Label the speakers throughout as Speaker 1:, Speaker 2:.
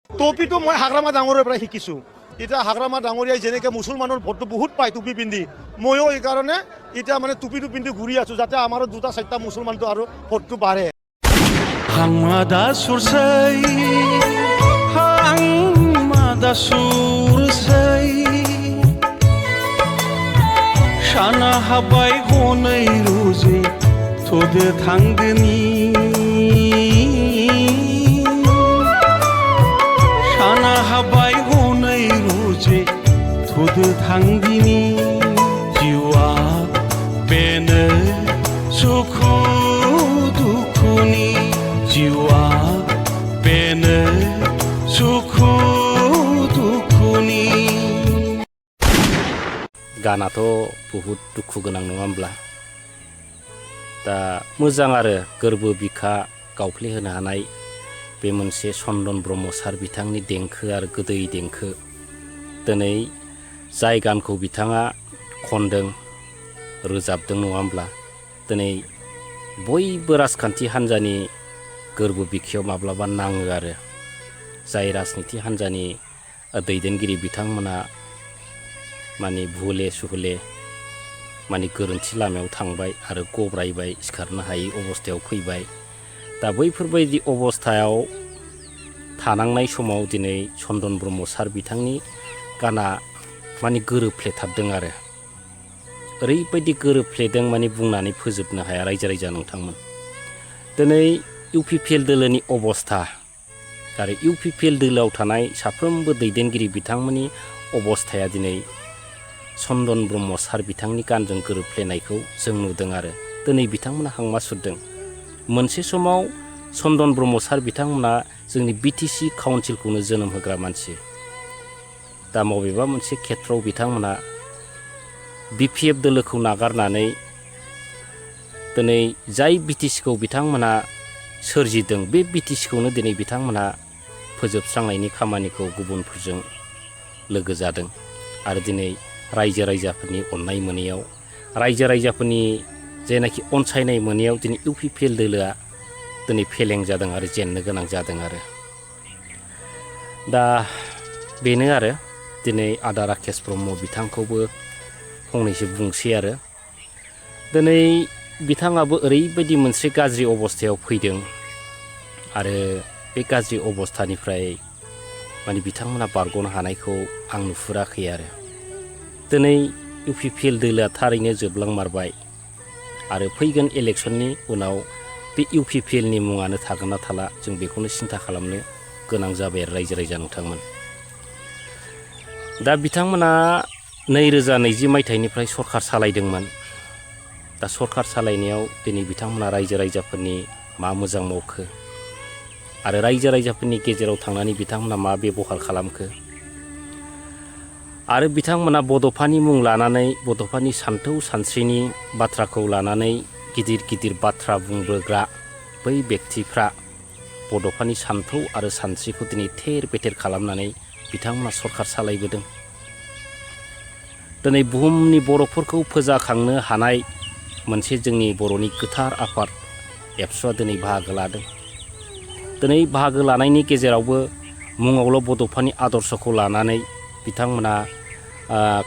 Speaker 1: টপিটো মই হাগ্ৰামা ডাঙৰীয়াৰ পৰা শিকিছোঁ এতিয়া হাগ্ৰামা ডাঙৰীয়াই যেনেকৈ মুছলমানৰ ভোটটো বহুত পায় টুপি পিন্ধি ময়ো এইকাৰণে এতিয়া মানে টুপিটো পিন্ধি ঘূৰি আছোঁ যাতে আমাৰো দুটা চাৰিটা মুছলমানটো আৰু ভোটটো বাঢ়ে
Speaker 2: Hangmada sursai Hangmada sursai Shana habai gonai roze Tode thangdeni Shana habai gonai roze Tode thangdeni Jiwa bene sukhu dukhuni Jiwa bene sukhu dukhuni
Speaker 3: गानाथ' बहुत दुखु गोनां नङा होमब्ला दा मोजां आरो गोरबो बिखा गावफ्लेहोनो हानाय बे मोनसे चन्दन ब्रह्म सार बिथांनि देंखो आरो गोदै देंखो दिनै जाय गानखौ बिथाङा खनदों रोजाबदों नङा होमब्ला दिनै बयबो राजखान्थि हान्जानि गोरबो बिखायाव माब्लाबा नाङो आरो जाय राजनिति हान्जानि दैदेनगिरि बिथांमोना माने भुले सुहुले माने गोरोन्थि लामायाव थांबाय आरो गब्रायबाय सिखारनो हायै अबस्थायाव फैबाय दा बैफोरबायदि अबस्थायाव थानांनाय समाव दिनै चन्दन ब्रह्म सार बिथांनि गाना माने गोरोबफ्लेथारदों आरो ओरैबायदि गोरोबफ्लेदों माने बुंनानै फोजोबनो हाया रायजो राजा नोंथांमोन दिनै इउपिपिएल दोलोनि अबस्था आरो इउपिपिएल दोलोआव थानाय साफ्रोमबो दैदेनगिरि बिथांमोननि अबस्थाया दिनै चन्दन ब्रह्म सार बिथांनि गानजों गोरोबफ्लेनायखौ जों नुदों आरो दिनै बिथांमोना हांमा सुरदों मोनसे समाव चन्दन ब्रह्म सार बिथांमोना जोंनि बिटिसि काउन्सिलखौनो जोनोम होग्रा मानसि दा बबेबा मोनसे खेत्रआव बिथांमोना बिपिएफ दोलोखौ नागारनानै दिनै जाय बिटिसिखौ बिथांमोना सोरजिदों बे बिटिसिखौनो दिनै बिथांमोना फोजोबस्रांनायनि खामानिखौ गुबुनफोरजों लोगो जादों आरो दिनै रायजो राजाफोरनि अननाय मोनैयाव रायजो राजाफोरनि जेनाखि अनसायनाय मोनैयाव दिनै इउपिपिएल दोलोआ दिनै फेलें जादों आरो जेननो गोनां जादों आरो दा बेनो आरो दिनै आदा राकेश ब्रह्म बिथांखौबो फंनैसो बुंसै आरो दिनै बिथाङाबो ओरैबायदि मोनसे गाज्रि अबस्थायाव फैदों आरो बे गाज्रि अबस्थानिफ्राय माने बिथांमोना बारग'नो हानायखौ आं नुहुराखै आरो दिनै इउपिपिएल दोलोआ थारैनो जोबलांमारबाय आरो फैगोन इलेक्सननि उनाव बे इउपिपिएलनि मुङानो थागोन ना थाला जों बेखौनो सिन्था खालामनो गोनां जाबाय आरो रायजो राजा नोंथांमोन दा बिथांमोना 2020 मायथाइनिफ्राय सरखार सालायदोंमोन दा सरखार सालायनायाव दिनै बिथांमोना रायजो राजाफोरनि मा मोजां मावखो आरो रायजो राजाफोरनि गेजेराव थांनानै बिथांमोना मा बेबहार खालामखो आरो बिथांमोना बड'फानि मुं लानानै बड'फानि सान्थौ सानस्रिनि बाथ्राखौ लानानै गिदिर गिदिर बाथ्रा बुंबोग्रा बै व्यक्तिफ्रा बड'फानि सान्थौ आरो सानस्रिखौ दिनै थेर बेथेर खालामनानै बिथांमोना सरखार सालायबोदों दिनै बुहुमनि बर'फोरखौ फोजाखांनो हानाय मोनसे जोंनि बर'नि गोथार आफाद एबसुआ दिनै बाहागो लादों दिनै बाहागो लानायनि गेजेरावबो मुङावल' बड'फानि आदर्शखौ लानानै बिथांमोना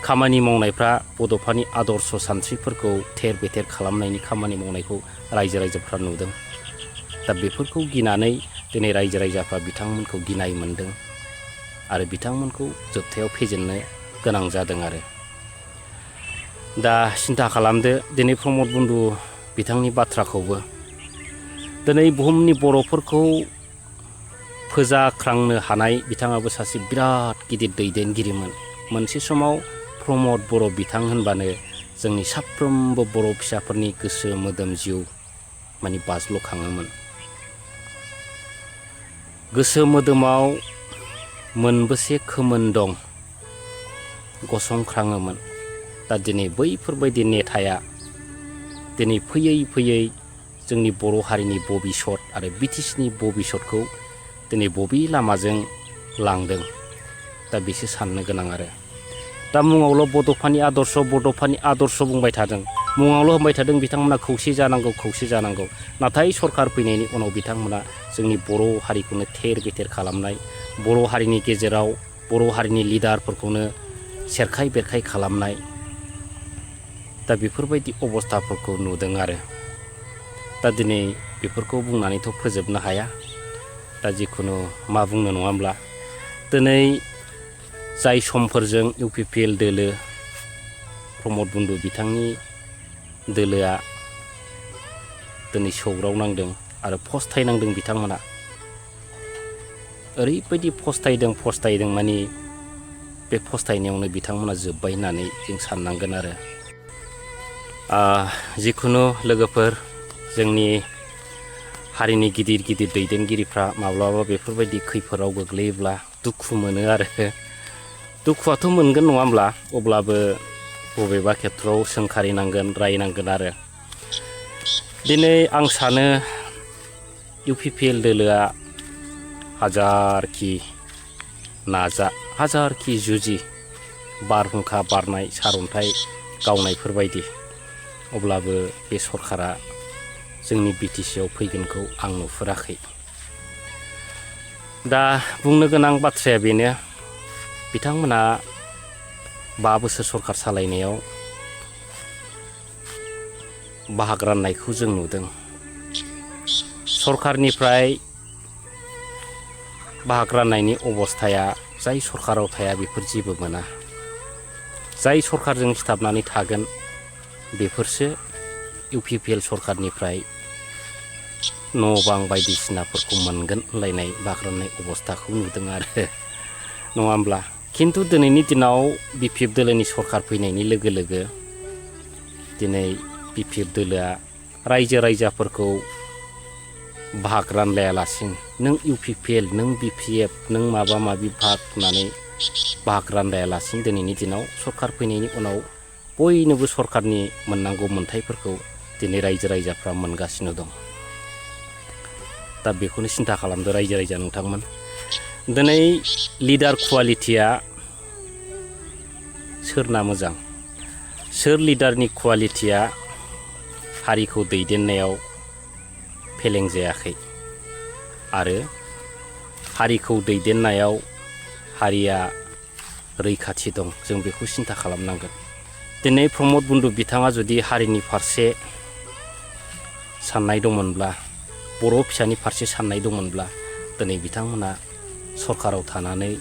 Speaker 3: खामानि मावनायफ्रा बड'फानि आदर्श सानस्रिफोरखौ थेर बेथेर खालामनायनि खामानि मावनायखौ रायजो राजाफ्रा नुदों दा बेफोरखौ गिनानै दिनै रायजो राजाफ्रा बिथांमोनखौ गिनाय मोनदों आरो बिथांमोनखौ जोबथायाव फेजेननो गोनां जादों आरो दा सिन्था खालामदो दिनै प्रमद बुन्दु बिथांनि बाथ्राखौबो दिनै बुहुमनि बर'फोरखौ फोजाख्रांनो हानाय बिथाङाबो सासे बिराद गिदिर दैदेनगिरिमोन मोनसे समाव प्रमद बर' बिथां होनबानो जोंनि साफ्रोमबो बर' फिसाफोरनि गोसो मोदोम जिउ माने बाज्ल'खाङोमोन गोसो मोदोमाव मोनबेसे खोमोन दं गसंख्राङोमोन दा दिनै बैफोरबायदि नेथाया दिनै फैयै फैयै जोंनि बर' हारिनि भबिसत आरो बिटिसिनि भबिसतखौ दिनै बबे लामाजों लांदों दा बेसो साननो गोनां आरो दा मुङावल' बड'फानि आदर्श बुंबाय थादों मुङावल' होनबाय थादों बिथांमोना खौसे जानांगौ नाथाय सरखार फैनायनि उनाव बिथांमोना जोंनि बर' हारिखौनो थेर बेथेर खालामनाय बर' हारिनि गेजेराव बर' हारिनि लिडारफोरखौनो सेरखाय बेरखाय खालामनाय दा बेफोरबायदि अबस्थाफोरखौ नुदों आरो दा दिनै बेफोरखौ बुंनानैथ' फोजोबनो हाया दा जिखुनु मा बुंनो नङा होमब्ला दिनै जाय समफोरजों UPPL दोलो प्रमद बुन्दु बिथांनि दोलोआ दिनै सौग्राव नांदों आरो फस्थायनांदों बिथांमोना ओरैबायदि फस्थायदों माने बे फस्थायनायावनो बिथांमोना जोब्बाय होननानै जों साननांगोन आरो जिखुनु लोगोफोर जोंनि हारिनि गिदिर दैदेनगिरिफ्रा माब्लाबा बेफोरबायदि खैफोदाव गोग्लैयोब्ला दुखु मोनो आरो दुखुआथ' मोनगोन नङा होमब्ला अब्लाबो बबेबा खेथ्रआव सोंखारिनांगोन रायनांगोन आरो दिनै आं सानो UPPL दोलोआ हाजारखि जुजि बारहुंखा बारनाय सारअन्थाइ गावनायफोरबायदि अब्लाबो बे सरखारा जोंनि BTC आव फैगोनखौ आं नुहुराखै दा बुंनो गोनां बाथ्राया बेनो बिथांमोना 5 बोसोर सरखार सालायनायाव बाहागो राननायखौ जों नुदों सरखारनिफ्राय बाहागो राननायनि अबस्थाया जाय सरखाराव थाया बेफोर जेबो मोना जाय सरखारजों सिथाबनानै थागोन बेफोरसो UPPL सरखारनिफ्राय न' बां बायदिसिनाफोरखौ मोनगोन होनलायनाय बाहागो राननाय अबस्थाखौ नुदों आरो नङा होमब्ला खिन्थु दिनैनि दिनाव BPF दोलोनि सरखार फैनायनि लोगो लोगो दिनै BPF दोलोआ रायजोफोरखौ बाहागो रानलायालासिनो नों UPPL नों BPF नों माबा माबि भाग होननानै बाहागो रानलायालासिनो दिनैनि दिनाव सरखार फैनायनि उनाव बयनोबो सरखारनि मोननांगौ मोनथायफोरखौ दिनै रायजोफ्रा मोनगासिनो दं दा बेखौनो सिन्था खालामदो रायजो नोंथांमोन दिनै लिडार क्वालिटिया सोरना मोजां सोर लिडारनि क्वालिटिया हारिखौ दैदेननायाव फेलें जायाखै आरो हारिखौ दैदेननायाव हारिया रैखाथि दं जों बेखौ सिन्था खालामनांगोन दिनै प्रमद बुन्दु बिथाङा जुदि हारिनि फारसे साननाय दंमोनब्ला बर' फिसानि फारसे साननाय दंमोनब्ला दिनै बिथांमोना सरखाराव थानानै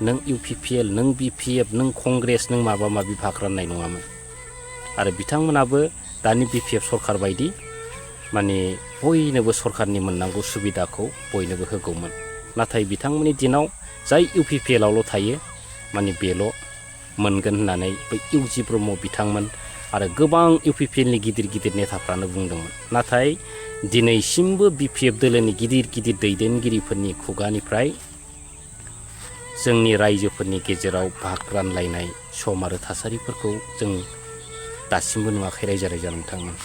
Speaker 3: नों UPPL नों BPF नों कंग्रेस नों माबा माबि भाग राननाय नङामोन आरो बिथांमोनाबो दानि BPF सरखार बायदि माने बयनोबो सरखारनि मोननांगौ सुबिदाखौ बयनोबो होगौमोन नाथाय बिथांमोननि दिनाव जाय UPPL आवल' थायो माने बेल' मोनगोन होननानै बै UG ब्रह्म बिथांमोन आरो गोबां UPPL नि गिदिर नेताफ्रानो बुंदोंमोन नाथाय दिनैसिमबो BPF दोलोनि गिदिर दैदेनगिरिफोरनि खुगानिफ्राय जोंनि रायजोफोरनि गेजेराव भाग रानलायनाय सम आरो थासारिफोरखौ जों दासिमबो नुवाखै रायजो नोंथांमोन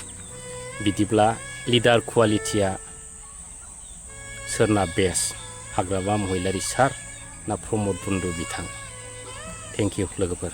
Speaker 3: बिदिब्ला लिडार क्वालिटिया सोरना बेस्ट हाग्रामा महिलारी सार ना प्रमद बुन्दु बिथां थेंक इउ लोगोफोर